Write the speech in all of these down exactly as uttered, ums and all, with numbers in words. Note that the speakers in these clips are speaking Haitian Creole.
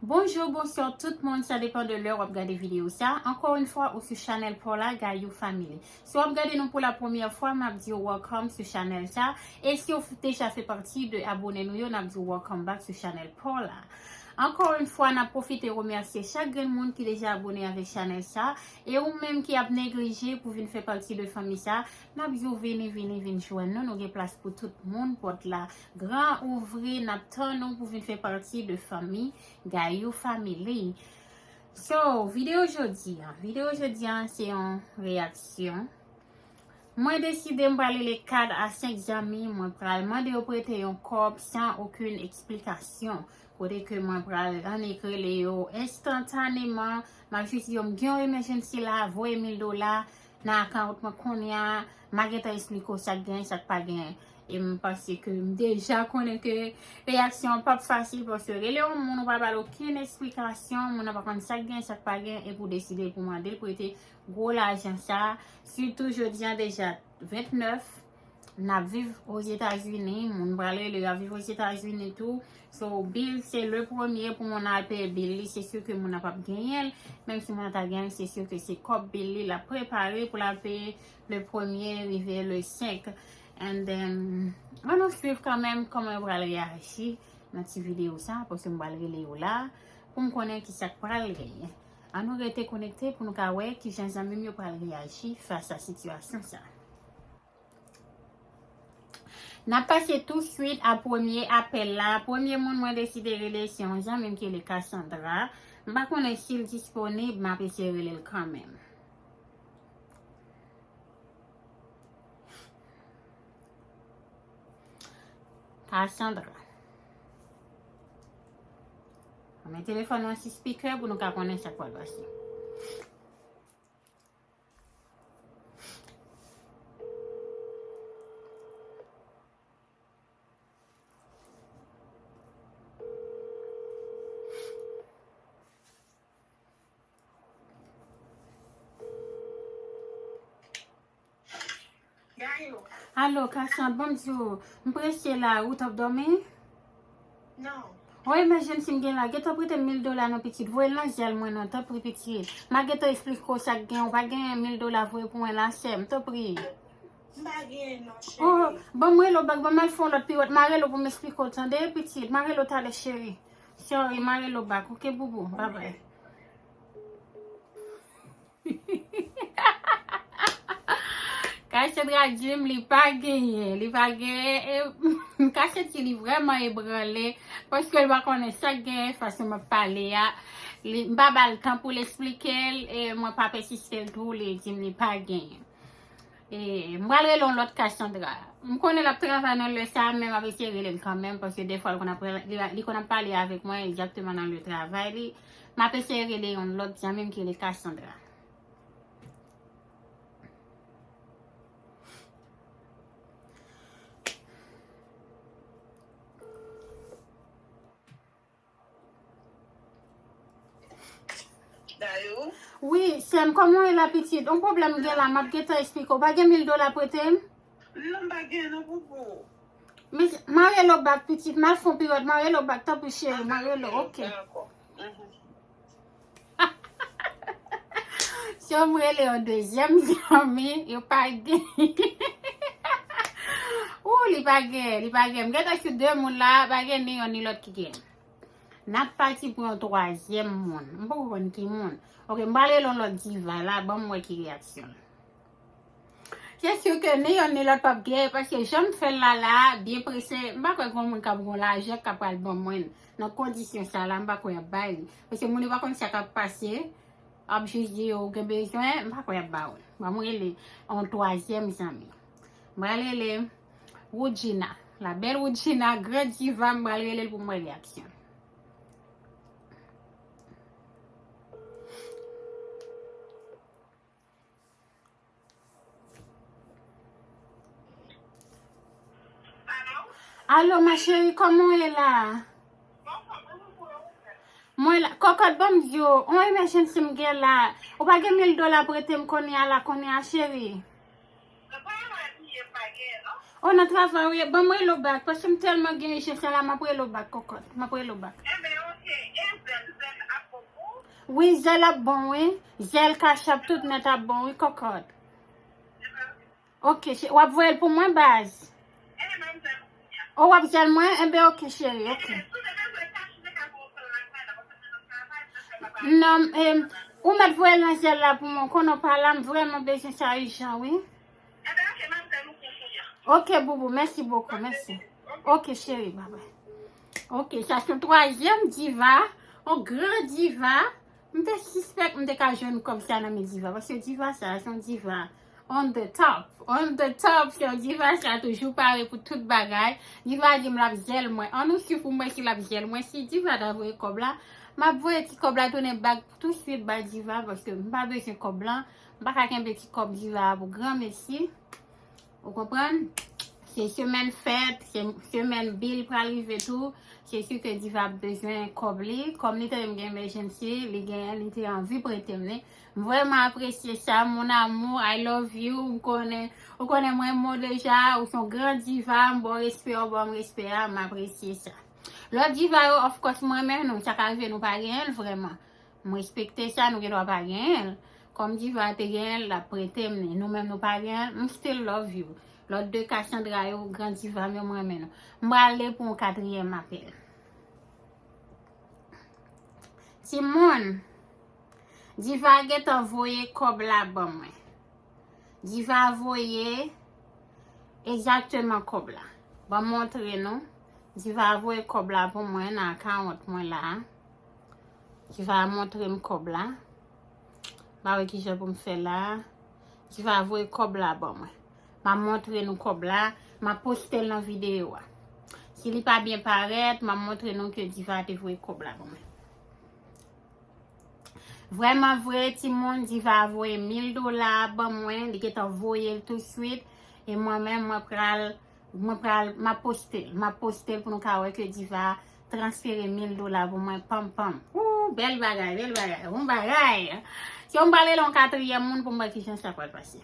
Bonjou, bonswa tout moun, sa depan de lè w ap gade videyo sa. Ankò yon fwa, ou sou chanèl pa w la, Gayou Family. Si w ap gade nou pou la premyè fwa, m ap di w welcome sou chanèl sa. E si w deja fè pati de abone nou yo, n ap di w welcome back sou chanèl pa w la. Ankò yon fwa, n ap pwofite remèsye chak grenn moun ki deja abone avèk chanèl sa. E ou menm ki ap neglije pou vin fè pati de fanmi sa, n ap di w vini, vini, vin jwenn nou. Nou gen plas pou tout moun, pòt la gran ouvri, n ap tann ou pou vin fè pati de fanmi Gayou Family. So, videyo jodi a, videyo jodi a se yon reyaksyon. Mwen deside m pral rele kat a senk zanmi, mwen pral mande yo prete yon kòb san okenn eksplikasyon. Kote ke mwen pral annik rele yo enstantaneman, m ap jis di yo m gen yon emergency la, voye mil dola nan akawont mwen kounye a, m a gentan esplike w sa k genyen, sa k pa genyen. E m panse ke m deja konnen ke reyaksyon an p ap fasil, paske rele yon moun ou pa ba l okenn eksplikasyon, moun nan pa konn sa k genyen, sa k pa genyen, epi w deside pou mande l prete gwo lajan sa, sitou jodi a deja vennèf, n ap viv Ozetazini, moun pral rele yo ap viv Ozetazini tou. So, bil se le premye pou moun al peye bil li, se si ke moun nan p ap genyen l, menm si moun nan ta genyen l, se si ke se kòb bil li l ap prepare pou l al peye le premye rive le senk. And then, ann nou swiv kanmenm kòman yo pral reyaji nan ti videyo sa, paske m pral rele yo la, pou m konnen ki sa k pral genyen. Ann nou rete konekte pou nou ka wè kijan zanmi m yo pral reyaji fas a sitiyasyon sa. N ap pase tou swit a premye apèl la. Premye moun mwen deside rele se yon zanmi m ki rele Cassandra. M pa konnen si l disponib, m ap eseye rele l kanmenm. Cassandra. Mwen met telefòn nan sou speaker pou nou ka konnen sa k pral pase. Alo, Cassandra, bon m di w, m prese la, ou t ap dòmi? Non. Woy, men jèn fi m gen la, gentan prete m mil dola non, pitit, voye l nan zèl mwen non, tanpri, pitit. M a gentan esplike w sa k gen, ou pa gen mil dola voye pou mwen la, sè m, tanpri. M pa gen non, cheri. Oh, ban m rele w bak, ban m al fè yon lòt piwèt, m a rele w pou m esplike w, tande, pitit, m a rele w talè, cheri. Sorry, m a rele w bak, oke, boubou, babay. Cassandra di m li pa genyen, li pa genyen, e, m ka santi li vrèman ebranle, paske l pa konnen sa k genyen, fason m ap pale a, li, m pa ba l tan pou l esplike l, e mwen pa pèsiste l tou, li di m li pa genyen. E, m pral rele yon lòt Cassandra. M konnen l ap travay nan lè sa, men m ap eseye rele l kanmenm, paske defwa l konn ap, li, li konn ap pale avèk mwen egzakteman nan lè travay li. M ap eseye rele yon lòt zanmi m ki rele Cassandra. Dayou? Wi, sè m, kòman w ye la, pitit? Yon pwoblèm m gen la, m ap gentan esplike w. Ou pa gen mil dola prete m? Non, m pa gen non, boubou. Men, m a rele w bak, pitit. M al fè yon piwèt, m a rele w bak, tanpri, cheri, m a rele w, oke. Dakò. Mhm. Si w rele yon dezyèm zanmi, yo pa gen. Ou, li pa gen, li pa gen. M gentan sou de moun la, pa gen ni yonn ni lòt ki gen. N ap pati pou yon twazyèm moun. M poko konn ki moun. Oke, m pral rele yon lòt diva la, ban m wè ki reyaksyon l. Se si ke ni yonn ni lòt p ap gen, paske jan m fè l la la, byen prese, m pa kwè gen moun k ap gen lajan k ap pral ban mwen nan kondisyon sa la, m pa kwè y ap bay li. Paske moun yo pa konn sa k ap pase, ap jis di yo gen bezwen, m pa kwè y ap ba w. Ban m rele yon twazyèm zanmi. M pral rele Woodjina. La belle Woodjina, gran diva, m pral rele l pou m wè reyaksyon l. Alo, ma chérie, kòman w ye la? Mwen la, kòkòt, ban m di w, yon emergency m gen la. Ou pa gen mil dola prete m kounye a la, kounye a, cheri? O, nan travay ou ye? Ban m rele w bak, paske m tèlman gen ijans la, m ap rele w bak, kòkòt. M ap rele w bak. Enben, oke, enben. Wi, Zelle ap bon, wi. Zelle, Cash App, tout nèt ap bon, wi, kòkòt. Ok, w ap voye l pou mwen, baz? O, w ap Zelle mwen? Enben, ok, cheri, ok. Non, em, ou mèt voye l nan Zelle la pou mwen. Konnen w pa la, m vrèman bezwen sa ijan, wi. Ok, boubou, mèsi bokou, mèsi. Ok, cheri, babay. Ok, sa se yon twazyèm diva, yon gran diva. M te sispèk m te ka jwenn kòb sa nan men diva, paske diva sa, se yon diva on the top. On the top, se yon diva sa toujou pare pou tout bagay. Diva di m l ap Zelle mwen. Ann nou swiv pou m wè si l ap Zelle mwen. Si diva ta voye kòb la, m ap voye ti kòb la tounen bak touswit bay diva, paske m pa bezwen kòb la. M pa ka kenbe ti kòb diva a pou granmesi. Ou konprann? Se semèn fèt, se semèn bil pral rive tou. Se si ke diva ap bezwen kòb li. Kòm li tande m gen emergency, li genyen, li te anvi prete m li. M vrèman apresye sa, mon amour, I love you. M konnen, ou konnen mwen renmen w deja, ou se yon gran diva, m ba w respè, ou ba m respè a, m apresye sa. Lòt diva yo, of course, mwen renmen nou, sa ka rive nou pa genyen l vrèman. M respekte sa, nou gen dwa pa genyen l. Kòm diva te genyen l, l ap prete m li. Nou menm nou pa genyen l, m still love you. Lòt de Cassandra yo, gran diva m yo, mwen renmen nou. M prale pou yon katriyèm apèl. Timoun, diva gentan voye kòb la ban mwen. Diva voye egzakteman kòb la. Ban m montre nou. Diva voye kòb la pou mwen nan akawont mwen la. Diva montre m kòb la. M pa wè kijan pou m fè la. Diva voye kòb la ban mwen. M ap montre nou kòb la. M ap poste l nan videyo a. Si li pa byen parèt, m ap montre nou ke Diva te voye kòb la ban mwen. Vrèman vre, timoun, Diva voye mil dola ban mwen. Li gentan voye l touswit. E mwen menm, mwen pral, mwen pral, m ap poste l. M ap poste l pou nou ka wè ke Diva transfere mil dola pou mwen, panm, panm. Ooh, bèl bagay, bèl bagay, bon bagay. Se yon m pral rele yon katriyèm moun pou m wè kijan sa pral pase.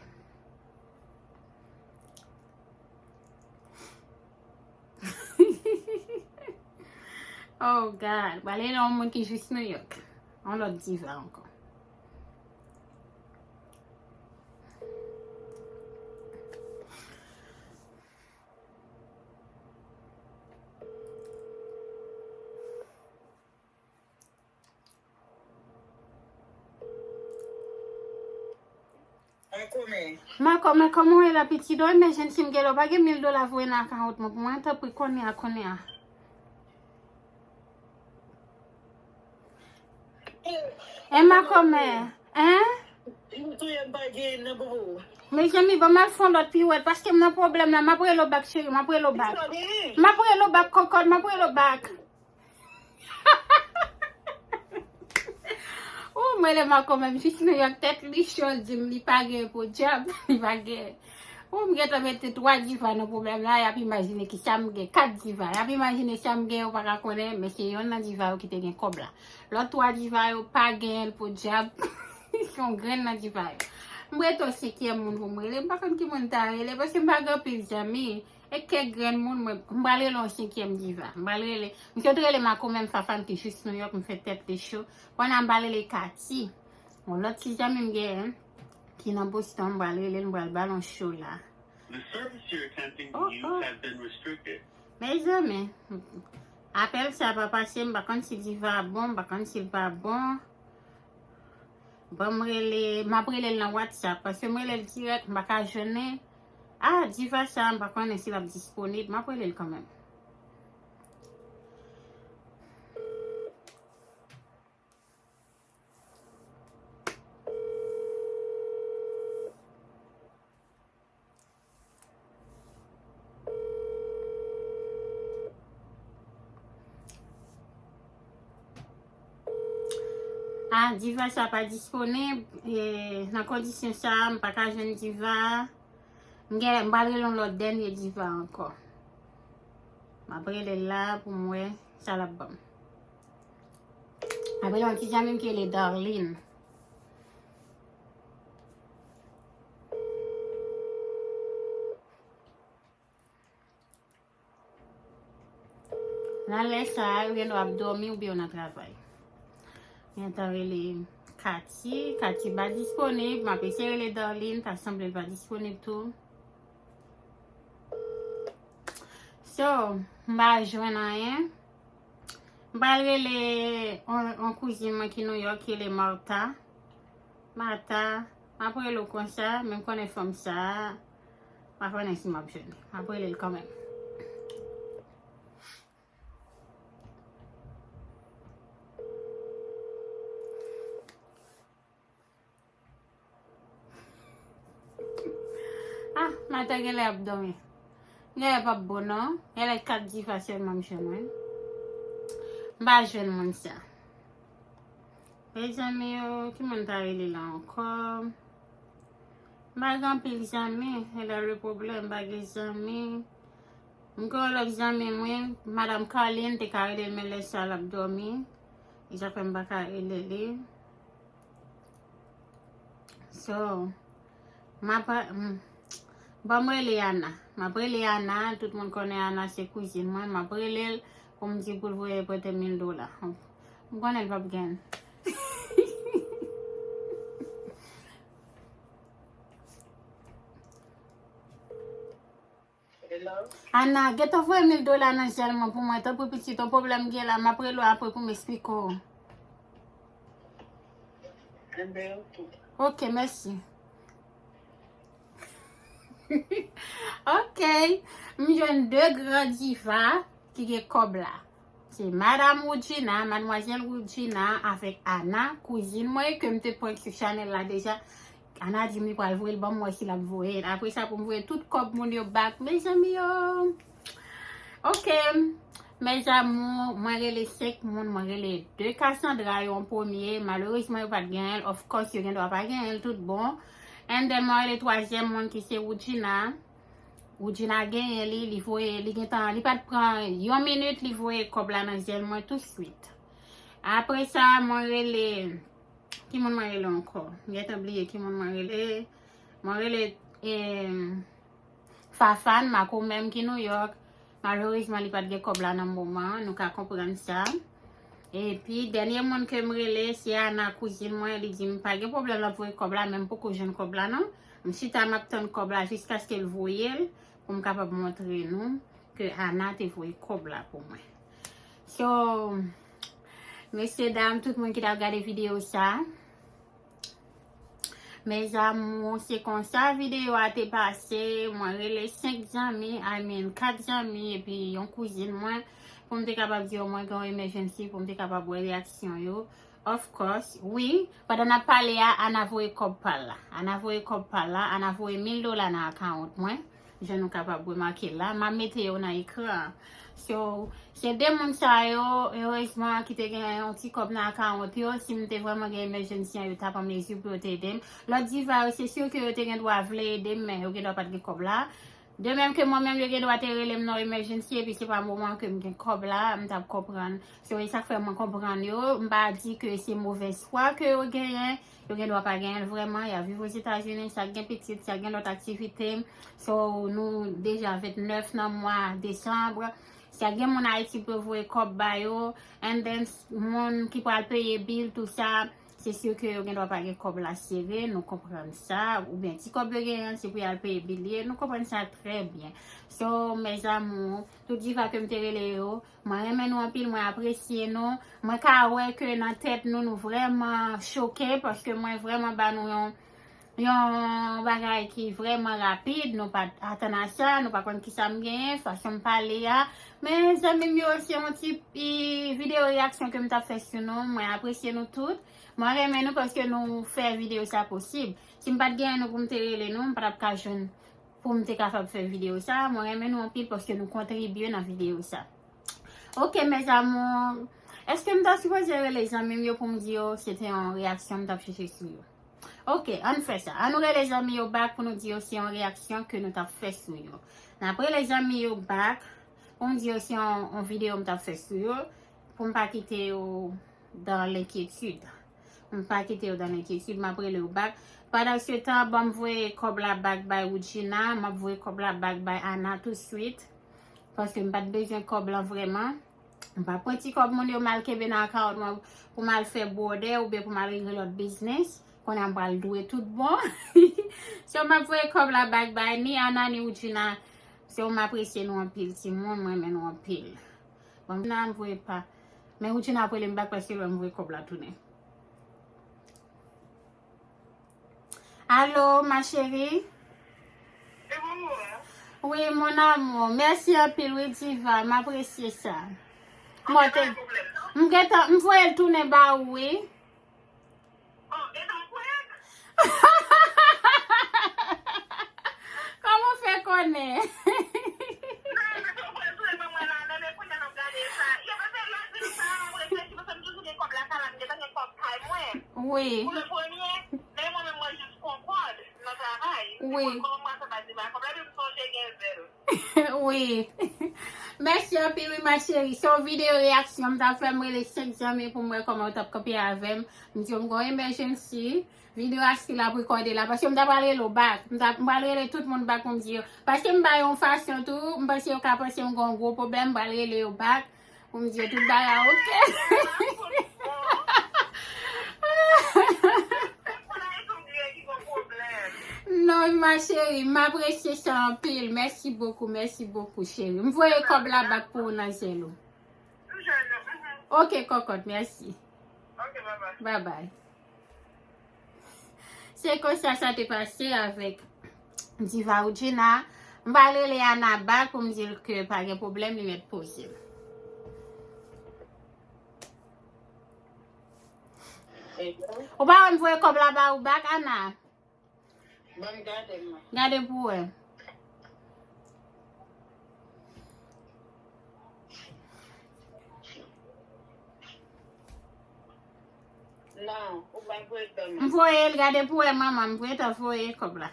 Oh God, pral rele yon moun ki jis New York. Yon lòt diva ankò. Makòmè, kòman w ye la, pitit? Dòmi, men jèn fi m gen lè w pa gen mil dola voye nan akawont mwen pou mwen, tanpri, kounye a, kounye a. E Makòmè, en? Mezanmi, ban m al fè yon lòt piwèt, paske m nan pwoblèm la, m ap rele w bak, cheri, m ap rele w bak. M ap rele w bak, kòkòt, m ap rele w bak. Ou mwen le Makòmè, m jis New York, tèt li cho, l di m li pa gen pou djab, li pa gen. Ou m gentan mete twa diva nan pwoblèm la, y ap imajine ki sa m gen, kat diva, y ap imajine sa m gen, yo pa ka konnen, men se yonn nan diva yo ki te gen kòb la. Lòt twa diva yo pa gen l pou djab, se yon grenn nan diva yo. M rete yon senkyèm moun pou m rele, m pa konn ki moun ta rele, paske m pa gen anpil zanmi. E kèk grenn moun, mwen, m pral rele yon senkyèm diva. M pral rele, m sot rele Makòmè, m Fafan ki jis New York, m fè tèt li cho. Kounye a m pral rele Kati. Yon lòt ti zanmi m genyen, ki nan Boston, m pral rele l, m pral ba l yon cho la. The service you're attempting to use has been restricted. Mezanmi, apèl sa pa pase, m pa konn si diva bon, m pa konn si l pa bon. Ban m rele, m ap rele l nan WhatsApp, paske m rele l dirèk, m pa ka jwenn li. Ah, diva sa, m pa konnen si l ap disponib, m ap rele l kanmenm. Ah, diva sa pa disponib. E, nan kondisyon sa, m pa ka jwenn diva. M gen, m pral rele yon lòt dènye diva ankò. M ap rele l la pou m wè sa l ap ban m. M ap rele yon ti zanmi m ki rele Darlene. Nan lè sa a, yo gen dwa ap dòmi oubyen yo nan travay. Gentan rele Kati. Kati pa disponib. M ap eseye rele Darline. Ta sanble l pa disponib tou. So, m pa jwenn anyen. M pral rele yon, yon kouzin mwen ki New York, ki rele Martha. Martha, m ap rele w konsa, men m konnen fanm sa a, m pa konnen si m ap jwenn li. M ap rele l kanmenm. Ah, Martha genlè ap dòmi. Genlè p ap bon non. Genlè Kat Diva sèlman m jwenn, wi. M pa jwenn moun sa. Mezanmi yo, ki moun ta rele la ankò? M pa gen anpil zanmi, e la le pwoblèm, m pa gen zanmi. M gen yon lòt zanmi m, wi, Madanm Carline, te ka rele l, men lè sa l ap dòmi. E sa fè m pa ka rele li. So, m ap, m, ban m rele Ana. M ap rele Ana, tout moun konnen Ana se kouzin mwen. M ap rele l pou m di pou l voye pote mil dola. M konnen l p ap gen. Ana, gentan voye mil dola nan zèl mwen pou mwen, tanpri pitit, yon pwoblèm gen la, m ap rele w apre pou m esplike w. Ok, mèsi. Ok, m jwenn de gran diva ki gen kòb la. Se Madam Woodjina, Madmwazèl Woodjina avèk Ana, kouzin mwen ke m te prank sou chanèl la deja. Ana di m li pral voye l ban m, m wè si l ap voye l. Apre sa, pou m voye tout kòb moun yo back, mezanmi yo. Ok, mes amours, mwen rele senk moun, mwen rele de Cassandra yo an premye. Malerezman, yo pa t genyen l. Of course, yo gendwa pa genyen l tout bon. And then, mwen rele twazyèm moun ki se Woodjina. Woodjina genyen li, li voye, li gentan, li pa t pran yon minit, li voye kòb la nan zèl mwen tou swit. Apre sa, mwen rele, ki moun mwen rele ankò? M gentan bliye ki moun mwen rele. Mwen rele, em, Fafan, Mako menm ki New York. Malerezman, li pa t gen kòb la nan moman an, nou ka konprann sa. Epi, dènye moun ke m rele, se Ana, kouzin mwen, li di m pa gen pwoblèm, l ap voye kòb la, men m poko jwenn kòb la non. M chita, m ap tann kòb la jiskaske l voye l, pou m kapab montre nou ke Ana te voye kòb la pou mwen. So, mesye dam, tout moun ki t ap gade videyo sa, mes amours, se konsa videyo a te pase. Mwen rele senk zanmi, I mean, kat zanmi, epi yon kouzin mwen, pou m te kapab di yo mwen gen yon emergency, pou m te kapab wè reyaksyon yo. Of course, wi, pandan n ap pale a, Ana voye kòb pa l la. Ana voye kòb pa l la, Ana voye mil dola nan akawont mwen. Jan nou kapab remake la, m ap mete yo nan ekran an. So, se de moun sa yo, erezman, ki te gen yon ti kòb nan akawont yo. Si m te vrèman gen emergency an, yo t ap an mezi pou yo te ede m. Lòt diva yo, se si ke yo te gen dwa vle ede m, men yo gen dwa pa t gen kòb la. De menm ke mwen menm, yo gen dwa te rele m nan emergency, epi se pa moman ke m gen kòb la, m t ap konprann. So, e sa k fè mwen konprann yo. M pa di ke se movèz fwa ke yo genyen. Yo gen dwa pa genyen l vrèman, y ap viv Ozetazini, sa gen pitit, sa gen lòt aktivite. So, nou deja vennèf nan mwa desanm. Sa gen moun Ayiti pou yo voye kòb ba yo. And then, moun ki pral peye bil, tou sa, se si ke yo gen dwa pa gen kòb la sere, nou konprann sa. Oubyen ti kòb yo genyen, se pou y al peye bil ye, nou konprann sa trè byen. So, mes amours, tout diva ke m te rele yo, mwen renmen nou anpil, mwen apresye nou. Mwen ka wè ke nan tèt nou, nou vrèman choke, paske mwen vrèman ba nou yon, yon bagay ki vrèman rapid. Nou pa t atann a sa, nou pa konn kisa m genyen, fason m pale a. Men, zanmi m yo, se yon ti, e, videyo reyaksyon ke m t ap fè sou nou. Mwen apresye nou tout. Mwen renmen nou paske nou fè videyo sa posib. Si m pa t genyen nou pou m te rele nou, m pa t ap ka jwenn pou m te kapab fè videyo sa. Mwen renmen nou anpil paske nou kontribye nan videyo sa. Ok, mes amours. Èske m ta sipoze rele zanmi m yo pou m di yo se te yon reyaksyon m t ap chèche sou yo? Ok, ann fè sa. Ann nou rele zanmi yo back pou nou di yo se yon reyaksyon ke nou t ap fè sou yo. N ap rele zanmi yo back pou m di yo se yon, yon videyo m t ap fè sou yo, pou m pa kite yo dans l'inquiétude. M pa kite yo dans l'inquiétude, m ap rele yo back. Pandan se tan, ban m voye kòb la back bay Woodjina, m ap voye kòb la back bay Ana tou swit. Paske m pa t bezwen kòb lan vrèman. M p ap pran ti kòb moun yo m al kenbe nan akawont mwen pou m al fè bwòdè oubyen pou m al regle lòt biznis. Kounye a m pral dwe tout bon. So, m ap voye kòb la back bay ni Ana ni Woodjina. So, m apresye nou anpil, timoun, m renmen nou anpil. Bon, nan m voye pa. Men Woodjina ap rele m back paske l wè m voye kòb la tounen. Alo, ma chérie? Oui, mon amour. Mèsi anpil, wi, Diva. M apresye sa. Mwen te, m gentan, m voye l tounen ba ou, wi. Kòman w fè konnen? Wi. Wi. Wi. Mèsi anpil, wi, ma chérie. Se yon videyo reyaksyon. M t ap fè, m rele senk zanmi pou m wè kòman yo t ap kanpe avè m. M di yo m gon emergency. Videyo a still ap rekòde la. Paske m ta pral rele w back. M ta, m pral rele tout moun back pou m di yo. Paske m ba yo yon fason tou. M panse yo ka panse m gon gwo pwoblèm. M pral rele yo back. Pou m di yo tout bagay oke. Non, ma chérie, m apresye sa anpil. Mèsi bokou, mèsi bokou, cheri. M voye kòb la back pou ou nan Zelle ou. Oke, kòkòt, mèsi. Bye bye. Se konsa sa te pase avèk Diva Woodjina. M pral rele Ana back pou m di l ke pa gen pwoblèm, li mèt poze. Ou pa wè m voye kòb la ba ou back, Ana? Ban m gade, mwen. Gade pou wè. Non, ou pa voye l ban mwen. M voye l, gade pou wè, manman, m gentan voye kòb la.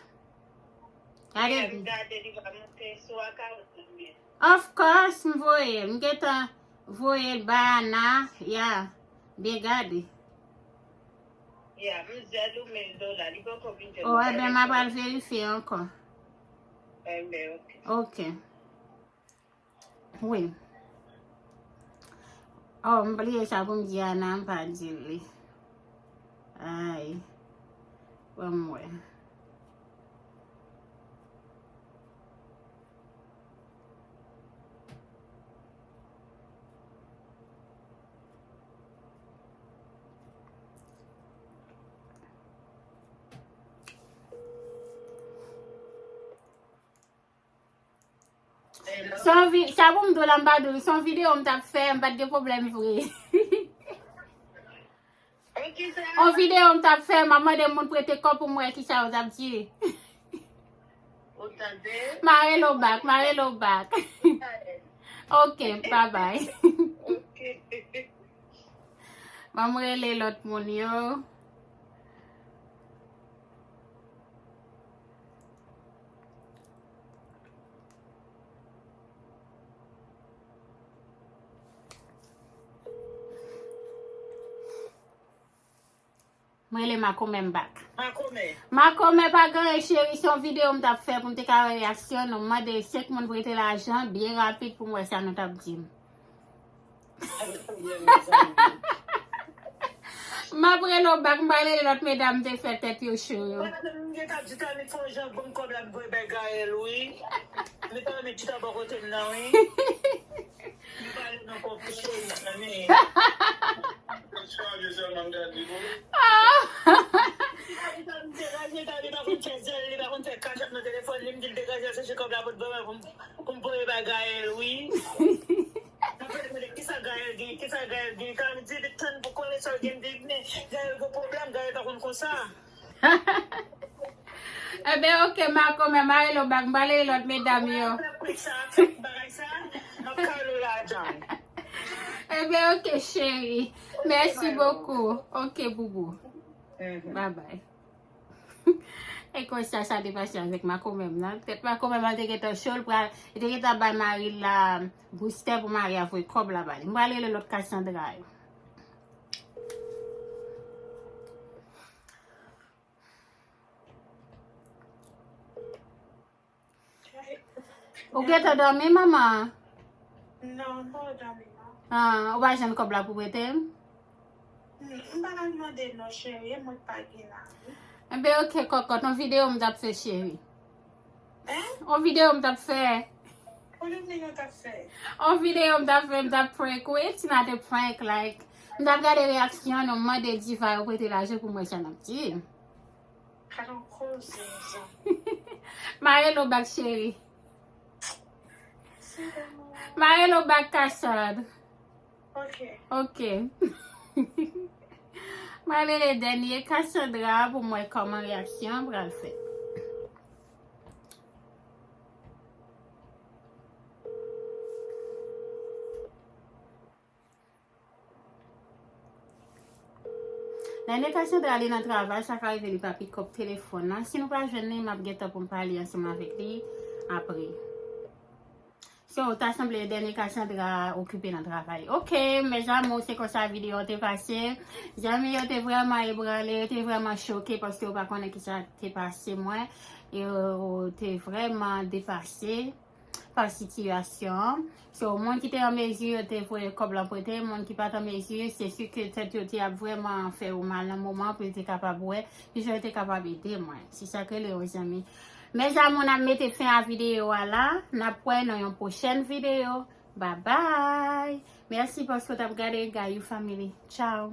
Gade. Yeah, m gade li pa monte sou akawont mwen. Of course, m voye l. M gentan voye l ba Ana. Yeah. Byen gade. Yeah, m Zelle ou mil dola. Li poko vin jwenn. Oh, ebyen, m ap al verifye ankò. Ebyen, oke. Oke. Wi. Oh, m bliye sa pou m di Ana, m pa di l li. Ay. Ban m wè. Se yon vi-, sa pou m di w la, m pa di w, se yon videyo m t ap fè, m pa t gen pwoblèm vre. Yon videyo m t ap fè, m ap mande moun prete kòb pou m wè kisa yo t ap di. M a rele w back, m a rele w back. Oke, bye bye. Ban m rele lòt moun yo. M rele makomè m back. Makomè. Makomè pa gen anyen, cheri, se yon videyo m t ap fè pou m te ka wè reyaksyon nou. M mande senk moun prete lajan byen rapid pou m wè sa nou t ap di m. M ap rele w back, m pral rele lòt medam m te fè tèt yo cho yo. Mwen menm m gentan di Tanit fè yon jan ban m kòb la m voye bay Gaël wi. Li pa met chita bò kote m nan wi. M pale nan kòb cheri mezanmi. Li pa konn fè zèl, li pa konn fè kachèt nan telefòn li, m di l degaje al chèche kòb la pou l ban mwen pou m, pou m voye bay Gaël wi. Apre li mande kisa Gaël gen, kisa Gaël gen. Kan m di li tann pou konnen sa l gen, m di men Gaël gen pwoblèm, Gaël pa konn konsa. Ebyen, oke, makomè, m a rele w back, m pral rele lòt medam yo. Apre sa, fè bagay sa, m ap kale w lajan. Ebyen, oke, cheri. Mèsi bokou. Oke, boubou. Bye bye. E konsa sa te pase avèk makomè m nan. Tèt makomè m nan te gentan cho, l pral, li te gentan bay mari l la boustè pou mari a voye kòb la ba li. M pral rele lòt Cassandra yo. Ou gentan dòmi, manman? Non, m pa dòmi, non. Ah, ou pa jwenn kòb la pou prete m? Hmm, m pa ka mande non, cheri, e mwen k pa gen la, wi. Enben, ok, kòkòt, yon videyo m t ap fè, cheri. Hein? Yon videyo m t ap fè. Yon videyo m t ap fè. Yon videyo m t ap fè, m t ap prank, wi, Tina te prank, like. M t ap gade reyaksyon nou, m mande Diva yo prete lajan pou mwen, sa n ap di. Ka nan koze, mezanmi. Mare lo bak, cheri. Mare lo bak, Cassandra. Ok. Ok. Mwen rele dènye Cassandra pou m wè kòman reyaksyon an pral fèt. Dènye Cassandra, li nan travay, sa ka rive li pa pick up telefòn nan. Si nou pa jwenn li, m ap gentan pou m pale ansanm avèk li apre. So, ta sanble dènye Cassandra okipe nan travay. Ok, mes amours, se konsa videyo an te pase. Zanmi yo te vrèman ebranle, yo te vrèman choke paske yo pa konnen kisa te pase mwen. Yo te vrèman depase pa sitiyasyon an. So, moun ki te an mezi, yo te voye kòb lan prete. Moun ki pa t an mezi, se si ke tèt yo te ap vrèman fè yo mal nan moman pou yo te kapab wè kijan yo te kapab ede mwen. Se sa k rele yon zanmi. Mes amours, n ap mete fen a videyo a la. N ap wè nan yon pwochèn videyo. Bye bye. Mèsi paske w t ap gade Gayou Family. Ciao.